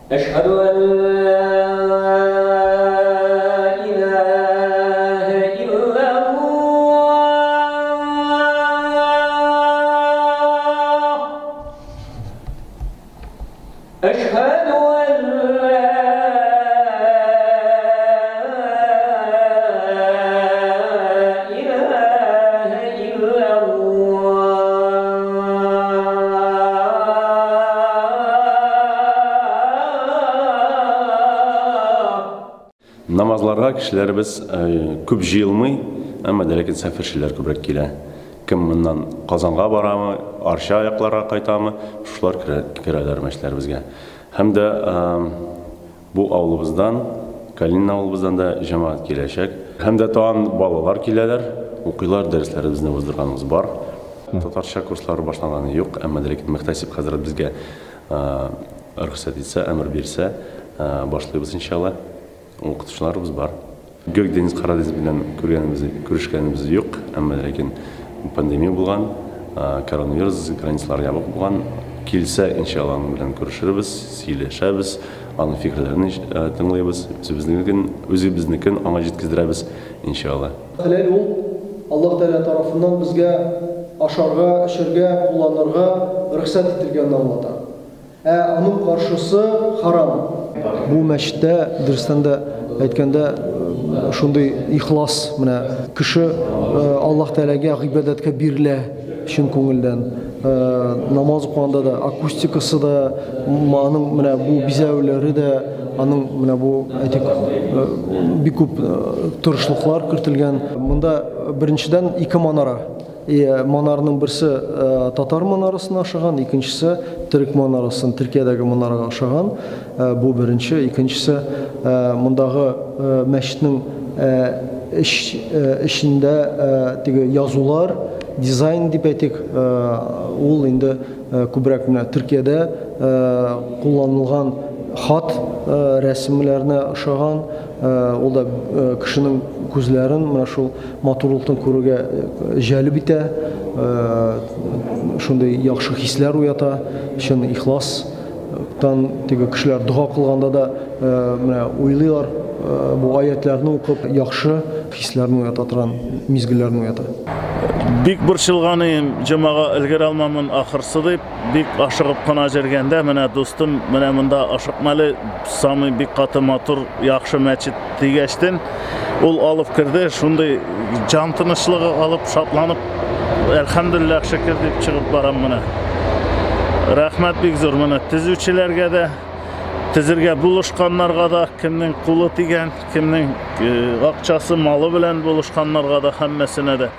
Әшһәдү ән лә иләһә илләллаһ. Әшһәдү ән лә иләһә илләллаһ. Намазларга кешеләребез күп җыелмый, әмма дә ләкин сәфәрчеләр күбрәк килә. Кем моннан Казанга барамы, Арча якларга кайтамы, шушылар керәләр мәчетләребезгә. Һәм дә бу авылыбыздан, Калинин авылыбыздан да җәмәгать киләчәк. Һәм дә тагын балалар киләләр, укыйлар, дәресләребезне уздырганыбыз бар. Татарча курслары башланганы юк, әмма дә ләкин мөхтәсиб хәзрәт безгә Рөхсәт итсә, әмер бирсә, башлыйбыз иншалла. Укытучыларыбыз бар. Гөк Дениз Кара Дениз белән күргәнебез, күрешкәнебез юк, әмма ләкин пандемия булган, коронавирус, границалар ябык булган. Килсә, иншалла, аның белән күрешербез, сөйләшәбез, аның фикерләрен тыңлыйбыз, үзебезнекен, үзебезнекен аңа җиткездерәбез, иншалла. Хәләл ул, Аллаһ Тәгалә тарафыннан безгә ашарга, эчәргә, кулланырга рөхсәт ителгәнне аңлата. Ә аның каршысы, харам. Бу мәчеттә, дөрестән дә әйткәндә, шундый ихлас, менә кеше Аллаһ Тәгаләгә гыйбадәткә бирелә чын күңелдән. Намаз укыганда да акустикасы да, аның менә бу бизәүләре дә, аның менә бу, әйтик, бик күп тырышлыклар кертелгән. Монда беренчедән ике манара. Манарның берсе татар манарасына ошаган, икенчесе төрек манарасын, Төркиядәге манарага ошаган. Бу беренче, икенчесе мондагы мәчетнең эчендә теге язулар, дизайн дип әйтик, ул инде күбрәк менә Төркиядә кулланылган хат рәсемләренә ошаган. Ул да кешенең күзләрен менә шул матурлыкны күрергә җәлеп итә, шундый яхшы хисләр уята, чын ихластан теге кешеләр дога кылганда да менә уйлыйлар, бу аятьләрне укып, яхшы хисләрне уята торган мизгелләрне уята. Бик борчылган идем, җомага өлгерә алмамын ахырсы дип, бик ашыгып кына җөргәндә, менә дустым, менә монда ашыкма әле, самый бик каты матур, яхшы мәчет дигәчтен, Ул алып керде, шундый җан тынычлыгы алып, шатланып, әлхәмдүлилләһ, шөкер дип чыгып барам менә. Рәхмәт бик зур менә төзүчеләргә дә, төзергә булышканнарга да, кемнең кулы тигән, кемнең акчасы, малы белән булышканнарга да, һәммәсенә дә.